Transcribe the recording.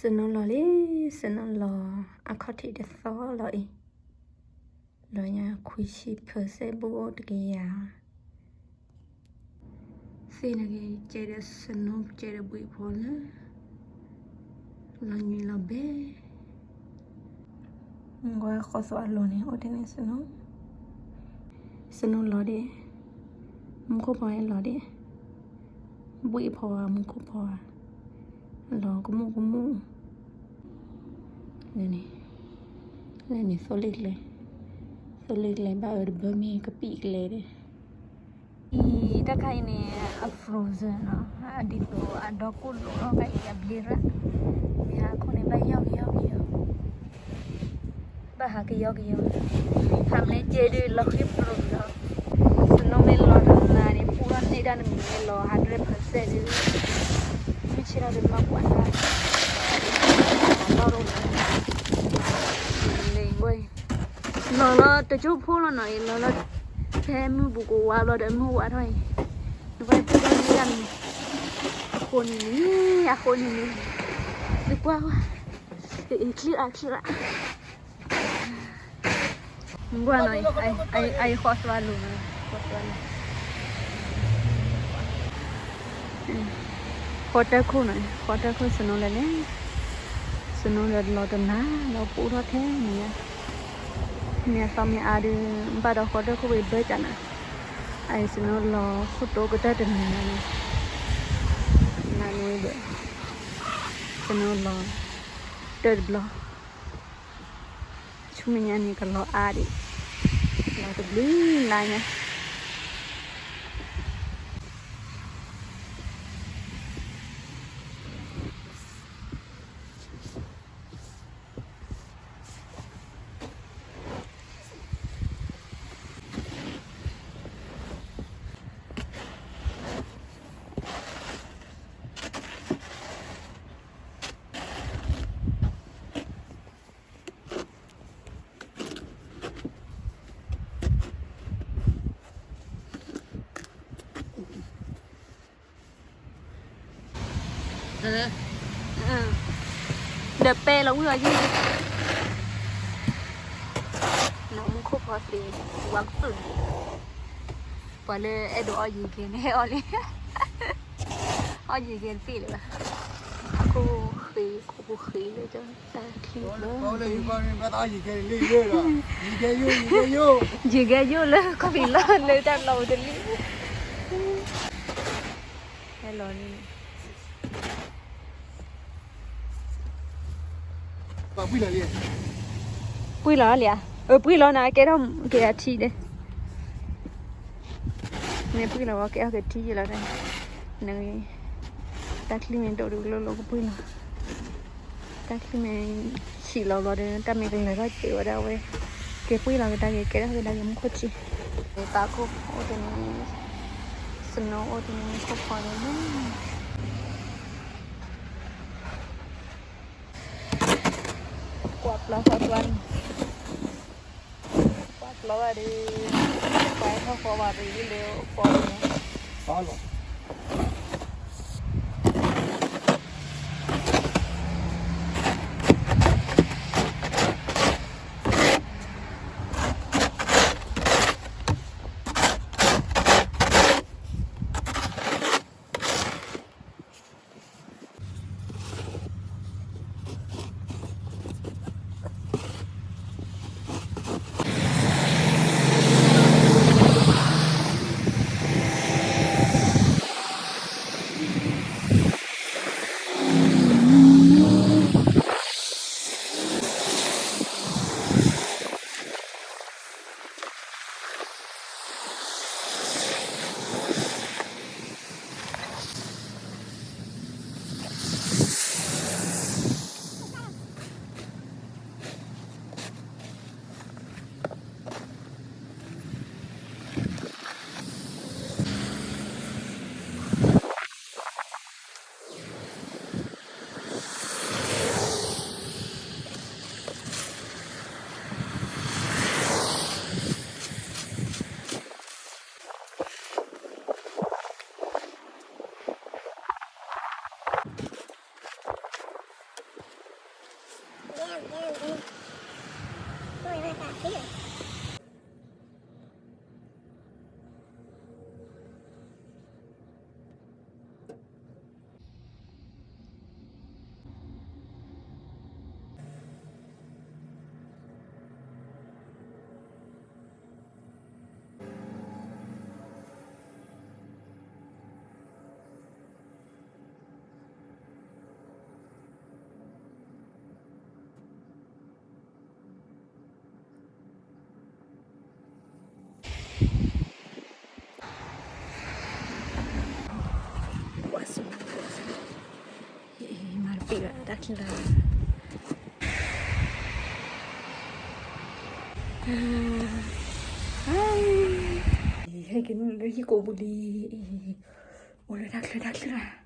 စနိလီၤလံ, စနိလီၤ အခီၣ်ထံးတသီလီၤအံၤ, လီၤညါခွံဆံ percent ဘိၣ်အိၣ်တကယၤ, သ့ၣ်န့ၣ်က့ၤ ကဲဒီးစနိ ကဲဒီးဘှံးဖီလၢ လီၤညွံးလီၤဘဲ ကွၢ်ဃီသွါလိၤန့ၣ် အိၣ်ထဲန့ၣ်စနိ, စနိလီၤဒံး, မူခိၣ်ဖီလီၤဒံး, ဘှံးဖီဧါ မူခိၣ်ဖီဧါ, လီၤကမူၣ်ကမူၣ်, န့ၣ်, န့ၣ်သိလ့ၣ်ကျဲ, သိလ့ၣ်ကျဲဘၣ်အၢတဘၢမ့ၢ်ကပံာ်ကျဲဒီး အံၤတၢ်ခါအံၤန့ၣ် အ frozen နီၤ, ဒ်သိးအဒီကိၣ်လိာ်ထီၣ်ခါအံၤအဘျ့ရၣ်, မ့ၢ်ဟးခိၣ်န့ၣ် ဘၣ်ယီၢ်ကယီၢ်ကယီၢ်, ဘၣ်ဟးကယီၢ်ကယီၢ်, ဖးမ့ၢ်ကဲဒုးလီၤဃံပြိၤဒီး, စနိမ့ၢ်လီၤတနၤန့ၣ် ပူထီၣ်န့ၢ်ဒၣ်နမံၤမ့ၢ်လီၤ hundred percent ဒုး, မ့ၢ်ဆ့ၣ်ထီၣ်ဒုးမၤကွၢ်တၢ်, လီၤဒိၣ်န့ၣ်, လီၤလီၤတကၠိၢ်ဖိလီၤနီၤအံၤ လီၤလီၤ ဖဲမုၢ်ပူၤကဝါဘျီဒီး မုၢ်ဝါထီၣ်အံၤ, နကွၢ်ပူထီၣ်န့ၢ်ဒၣ်နမံၤ, အဃိန့ၣ်န့ၣ်, အဃိန့ၣ်န့ၣ်, သုကွၢ်ဝဲ, အချံရၣ်ချံရၣ်, ကွၢ်နီၤ, အအံၤဃီသွါလိၤနီၤ, ဃီသွါလိၤ, ဃီတၢ်ခိၣ်နီၤ, ဃီတၢ်ခိၣ်စနိလဲၣ်န့ၣ်, စနိဒီးလီၤတနၤ လီၤပူထီၣ်ထဲန့ၣ်, မ့ၢ်အသီမ့ၢ်အါဒုး ဘၣ်ဒီးဃီတၢ်ခိၣ်ဝဲဘၢၣ်ကနၤ, အအံၤစနိလီၤခိၣ်တိကတၢၢ်တနၤန့ၣ်, နၤနဝဲဘၢၣ်, စနိလီၤ, တၢၢ်တဘျီ ဆူမဲာ်ညါန့ၣ်ကလီၤအါဒံး, လီၤတဘျုးလါညါ.ဒီးပဲလီၤဝံၣ်အီၤယံၤ, နမူခိၣ်ဖီသ့, ဝါကပုၢ်, ပှၤလၢအဲၣ်ဒိးအီၣ်ယံၤကဲန့ၣ် ဟဲအီၣ်လံ, အီၣ်ယံၤကဲတသ့လၢၤဘၣ်, ခိၣ်ဃ့, ခိၣ်ဖိဃ့လၢတၢ်ချံလီၤ, ယံၤကဲယိၣ်လၢခီၣ်ဖံးလီၢ်လၢတၢ်လီၢ်အိၣ်တလံ, ဟဲလီၤန့ၣ် ပှံၢ်လီၤလံဧါ, အပှံၢ်လီၤနၤ ကဲထီၣ်က့ၤအထံဒီး, မ့ၢ်ပှံၢ်လီၤဝဲကဲထီၣ်က့ၤထံယ့လီၤ, နဂ့ၤ, တၢ်ချံမ့ၢ်ဒိၣ်ဒုးကလိၣ်လိၣ်ကပှံၢ်လီၤ, တၢ်ချံမ့ၢ်ဆံးလီၤဘျီဒီး တၢ်မ့ၢ်ကလဲၤထီၣ်စဲးဝဲဒၣ်ဝဲ, ကဲပှံၢ်လီၤကဒါက့ၤ ကဲထီၣ်ကဒါက့ၤမူခိၣ်ထံ, သးခိၣ်အိၣ်တနံၤ, စနိအိၣ်တနံၤ မူခိၣ်ဖီန့ၣ်လီၤ. ကွၢ်ပျီဃီသွါန့ၣ်, ကွၢ်ပျီဘၣ်ဒီး, ကွၢ်ထီၣ်ဃီဘၣ်ဒီးလၢဖီန့ၣ်, ကွၢ်ဆိ, မၤတပ့ၢ်ဘၣ်တၢ်ချၢတၢ်, ဟဲက့ၤနုာ်လၢဟံၣ်ကိးပူၤလံ, အိၣ်လၢတၢ်ချၢတၢ်ချၢ